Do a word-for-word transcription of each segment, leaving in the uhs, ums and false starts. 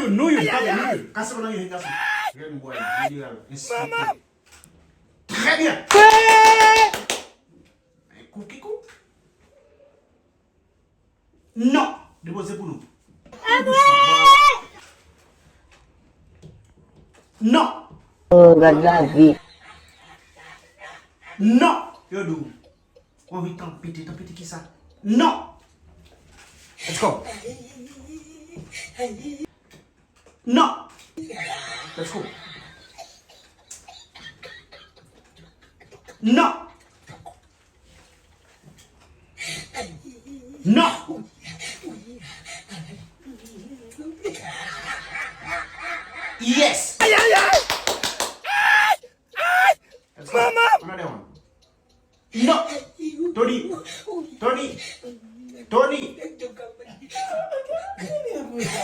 Nul, pa de nul. Kase w nan ri, kase. Grenn bway, jeneral, enspektè. Trè byen. Men kou ki kou. Non. Depoze pou nou. Non. Oh, gad lavi. Non. Yo di w. Ou anvi tanpete, tanpete kisa? Non. Let's go. Non. Let's go. Non. Non. Yes. Ay, ay, ay. Let's go. Another one. Non. Tony. Tony. Tony.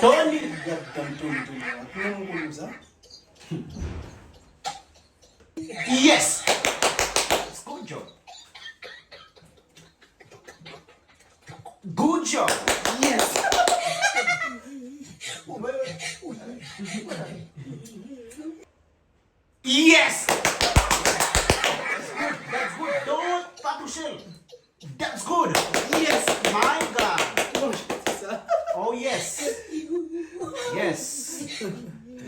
Tony. Gad dan Tony, Tony. Kouman nou konn sa? Yes. Good job. Good job. Yes. Yes! That's good, that's good. Don't, pa touche l. That's good. Yes, my God. Oh, yes. Yes.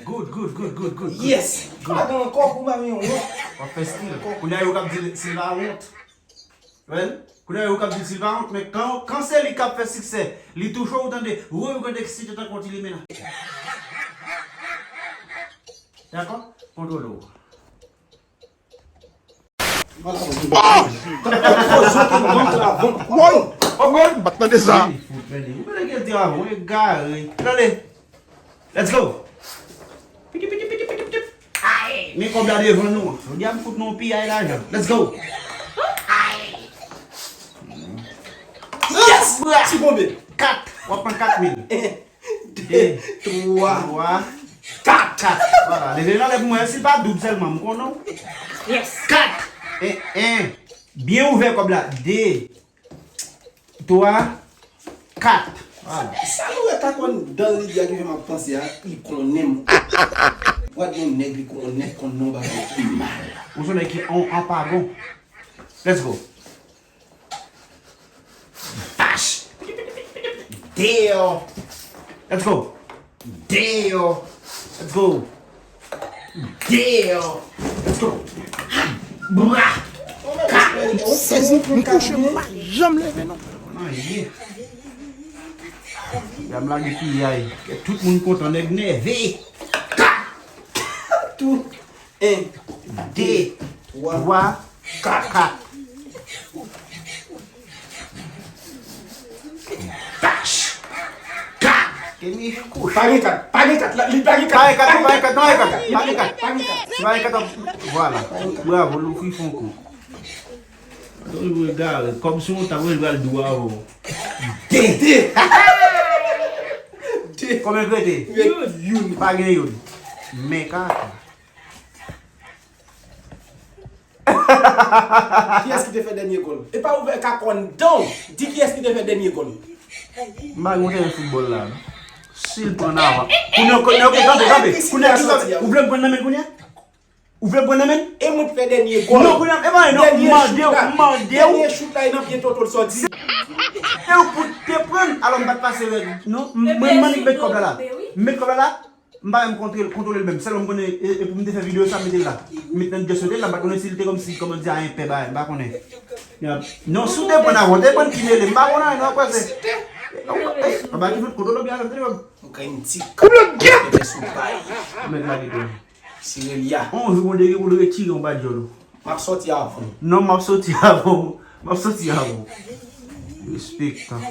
Good, good, good, good, good, good. Yes. Good. Pa gen ankò pou mami yon. W ap fè stil. Kounye a yo k ap di l, Silva wont. Well, kounye a yo k ap di l, Silva wont, men kan, kan se li k ap fè siksè, li touche w, tande, woy, ou gade si te tankou ti limena. Dakò? Kontwole w. Woy! Woy! M pa t tande sa. Ou pa t tande sa avan, ou egare. Tande. Let's go. Piti, piti, piti, piti, piti. Ay, men kòb la devan nou. Jodi a m fout nou yon piyay lajan. Let's go. Ay. Yes, bra. Ti konbyen? Kat. W ap pran kat mil. De, twa, kat. Kat. Vwala. Leve l anlè pou mwen. Si l pa doub sèlman, m konnen w. Yes. Kat. En, en. Byen ouvè kòb la. De, twa, kat. Vwala. Sa nou wè ka konn dan Lydia ki fè m ap panse a, li konnen m. Bwat yon nèg li konnen konn non bagay ki mal. Ou se nèg ki on apagon. Let's go. Vache. Deal. Let's go. Deal. Let's go. Deal. Let's go. Bra. Ka. Sezi, m kouche, m pa janm leve non. Nan ye. Dam lage piyay. Tout moun kontan, nèg nève. Ka. Tou. En, de, twa, kat. Tach! Kat! Kemi kouche. Pa gen kat, pa gen kat, la, li pa gen kat. Pa gen kat, pa gen kat, non, pa gen kat, pa gen kat. Pa gen kat. Si pa gen kat, vwala. Bravo, Loufri fè yon kou. Loufri egare, kòm si yon tab, ou pral dou avè w. De! De! De! Konbyen k rete? Youn. Youn. Pa gen youn. Men kaka. Kiyès ki te fè dènye gòl? E pa ouvè ka kòn dan w. Di kiyès ki te fè dènye gòl. M pa gon teren foutbòl la, non. Si l pran avan. Kounye a, kounye a, ok, kanpe, kanpe. Kounye a, ki sa? Ou vle m pran nan men l kounye a? Ou vle m pran nan men l? E mwen k fè dènye gòl. Non, kounye a, e pa, non, m mande w, m mande w. Dènye chout la, e nan pye Toto l sòti. Se ou pou te pran, alò m pa t pase règ. Non, m, mwen, m annik met kòb la la. M met kòb la la. M pa menm kontwole, kontwole l menm. Sèlman m konnen, e, e pou m te fè videyo sa, m mete l la. M mete nan djès mete l la, m pa konnen si l te kòmsi, kòman di a, enpè bagay, m pa konnen. Non, si w te pran avan, w te pran ki mele, m pa konnen anyen non, apre se. Ey, anba ki fout kontwole w byen avè m, tande m. Ou kay m ti kap. Ou met la dedan. Sirelya. On jou bon Dye pou l retire yon ba djòl ou. M ap sòti avan w. Non, m ap sòti avan w. M ap sòti avan w. Respèk tan.